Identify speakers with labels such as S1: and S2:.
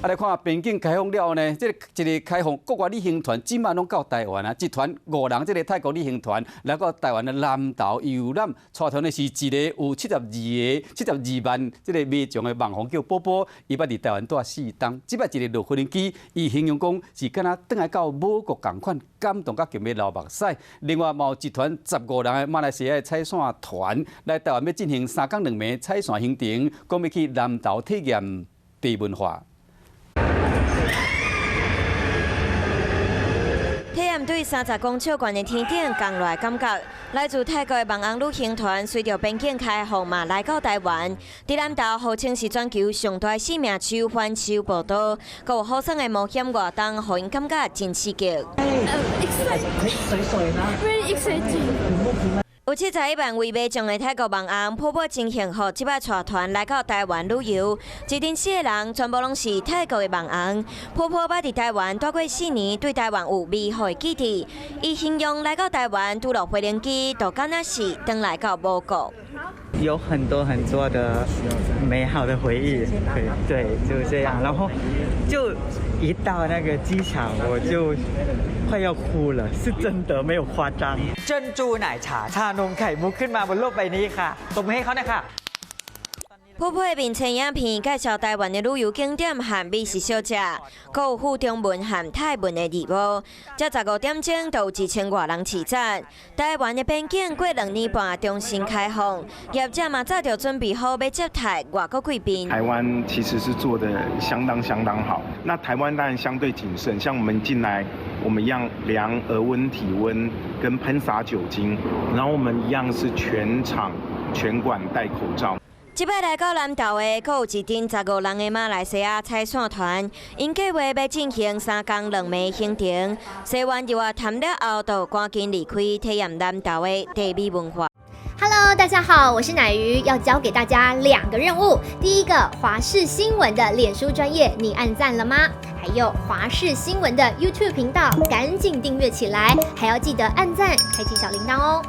S1: 啊，來看邊境開放了後呢，這個一个開放國外旅行團，這擺攏到台灣啊！一團五人，這个泰國旅行團來到台灣的南投遊覽，帶團的是一个有72萬這个迷眾的網紅叫波波，伊捌佇台灣蹛4冬，這擺一个落飛機，伊形容講是敢若轉來到母國仝款，感動甲強欲流目屎。另外，嘛有一團15人的馬來西亞的踩線團來台灣欲進行3工2暝踩線行程，講欲去南投體驗茶文化。
S2: 體驗對30公尺懸的天頂降落來感覺，來自泰國的網紅旅行團隨著邊境開放嘛來到台灣，佇南投號稱是全球上大生命樹番樹步道，閣有好耍的冒險活動，予𪜶感覺真刺激。
S3: Very exciting.
S2: 有71萬位迷眾的泰國網紅波波真幸福，這擺帶團來到台灣旅遊，一陣四个人全部攏是泰國的網紅。波波捌佇台灣蹛過4年，對台灣有美好的記憶。伊形容來到台灣拄落飛行機，就敢若是轉來到母國。
S4: 有很多很多的美好的回憶，對對，就這樣。然後就一到那個機場，我就快要哭了，是真的，沒有誇張。
S5: 珍珠奶茶ชานมไข่มุกขึ้นมาบนโลกใบนี้ค่ะตบมือให้เขาหน่อยค่ะ
S2: 波波的面冊影片介紹台灣的旅遊景點和美食小食，閣有附中文和泰文的字幕。這15點鐘就有1000外人視察。台灣的邊境過2年半重新開放，業者嘛早就準備好欲接待外國貴賓。
S6: 台灣其實是做得相當相當好。那台灣當然相對謹慎，像我們進來，我們一樣量額溫、體溫跟噴灑酒精，然後我們一樣是全場全館戴口罩。
S2: 這擺來到南投的，閣有一陣15人的馬來西亞踩線團，𪜶計劃欲進行3工2暝行程，洗完日月潭了後，就趕緊離開，體驗南投的茶米文化。
S7: Hello，大家好，我是乃瑜，要交給大家兩個任務。第一個，華視新聞的臉書專頁，你按讚了嗎？還有華視新聞的 YouTube 頻道，趕緊訂閱起來，還要記得按讚，開啟小鈴鐺哦。